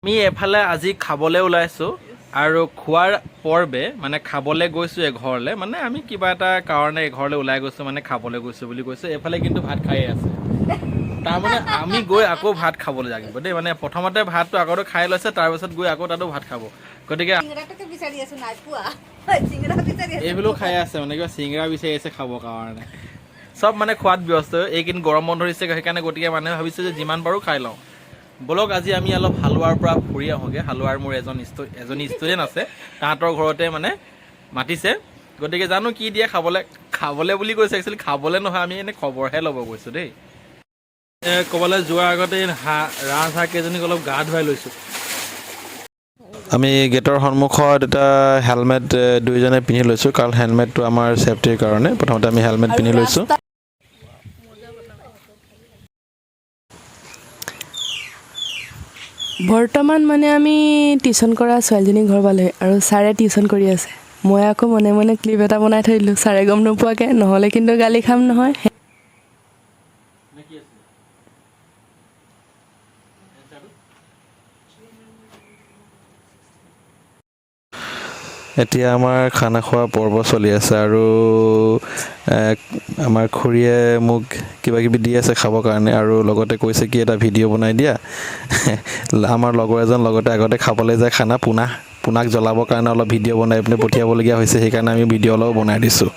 আমি এফালে আজি খাবলৈ ওলাইছোঁ আৰু খোৱাৰ পৰ্বে মানে খাবলৈ গৈছোঁ এঘৰলৈ, মানে আমি কিবা এটা কাৰণে এঘৰলৈ ওলাই গৈছোঁ, মানে খাবলৈ গৈছোঁ বুলি কৈছোঁ। এইফালে কিন্তু ভাত খায়ে আছে, তাৰমানে আমি গৈ আকৌ ভাত খাবলৈ লাগিব দেই। মানে প্ৰথমতে ভাতটো আগতে খাই লৈছে, তাৰপিছত গৈ আকৌ তাতো ভাত খাব। গতিকে চিঙৰাটোকে বিচাৰি আছো, নাই পোৱা। চিঙৰা বিচাৰি আছো। এইবিলাক খাই আছে, মানে কিবা চিঙৰা বিচাৰি আছে খাবৰ কাৰণে। চব মানে খোৱাত ব্যস্ত। এইকেইদিন গৰম বন্ধ দিছে সেইকাৰণে, গতিকে মানুহে ভাবিছে যে যিমান পাৰোঁ খাই লওঁ। ব'লক আজি আমি অলপ হালোৱাৰ পৰা ফুৰি আহোঁগৈ। হালোৱাৰ মোৰ এজনী ষ্টুডেণ্ট আছে, তাহাঁতৰ ঘৰতে মানে মাতিছে। গতিকে জানো কি দিয়ে খাবলৈ। খাবলৈ বুলি কৈছে, একচুৱেলি খাবলৈ নহয়, আমি এনেই খবৰহে ল'ব গৈছোঁ দেই। ক'ৰবালৈ যোৱাৰ আগতে হাঁহ ৰাজহাঁহ কেইজনীক অলপ গা ধুৱাই লৈছোঁ। আমি গেটৰ সন্মুখত এটা হেলমেট দুয়োজনে পিন্ধি লৈছোঁ, কাৰণ হেলমেটটো আমাৰ ছেফটিৰ কাৰণে। প্ৰথমতে আমি হেলমেট পিন্ধি লৈছোঁ। বৰ্তমান মানে আমি টিউশ্যন কৰা ছোৱালীজনী ঘৰ পালোহি আৰু ছাৰে টিউশ্যন কৰি আছে। মই আকৌ মনে মনে ক্লিপ এটা বনাই থৈ দিলোঁ ছাৰে গম নোপোৱাকৈ, নহ'লে কিন্তু গালি খাম নহয়। এতিয়া আমাৰ খানা খোৱা পৰ্ব চলি আছে আৰু আমাৰ খুৰীয়ে মোক কিবা কিবি দি আছে খাবৰ কাৰণে আৰু লগতে কৈছে কি এটা ভিডিঅ' বনাই দিয়া। আমাৰ লগৰ এজন লগতে আগতে খাবলৈ যায় খানা, পোনাক জ্বলাবৰ কাৰণে অলপ ভিডিঅ' বনাই পিনে পঠিয়াবলগীয়া হৈছে, সেইকাৰণে আমি ভিডিঅ' অলপ বনাই দিছোঁ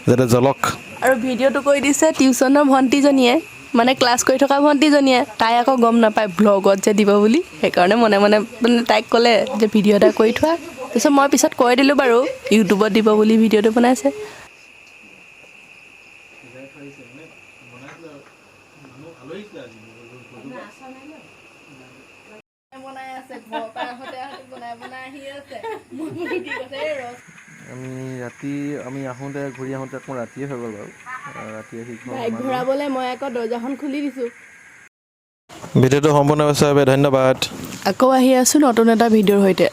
যাতে জ্বলক। আৰু ভিডিঅ'টো কৰি দিছে টিউশ্যনৰ ভণ্টিজনীয়ে, মানে ক্লাছ কৰি থকা ভণ্টিজনীয়ে। তাই আকৌ গম নাপায় ভ্লগত যে দিব বুলি, সেইকাৰণে মনে মনে মানে তাইক ক'লে যে ভিডিঅ' এটা কৰি থোৱা। তাৰপিছত মই পিছত কৈ দিলোঁ বাৰু ইউটিউবত দিব বুলি ভিডিঅ'টো বনাইছে। আমি ৰাতি আমি আহোঁতে ঘূৰি আহোঁতে অকণমান ৰাতিয়ে হৈ গ'ল বাৰু। ৰাতি আহি বাইক ঘূৰাবলৈ মই আকৌ দৰ্জাখন খুলি দিছোঁ। ভিডিঅ'টো সম্পূৰ্ণ হৈছে বাবে ধন্যবাদ। আকৌ আহি আছোঁ নতুন এটা ভিডিঅ'ৰ সৈতে।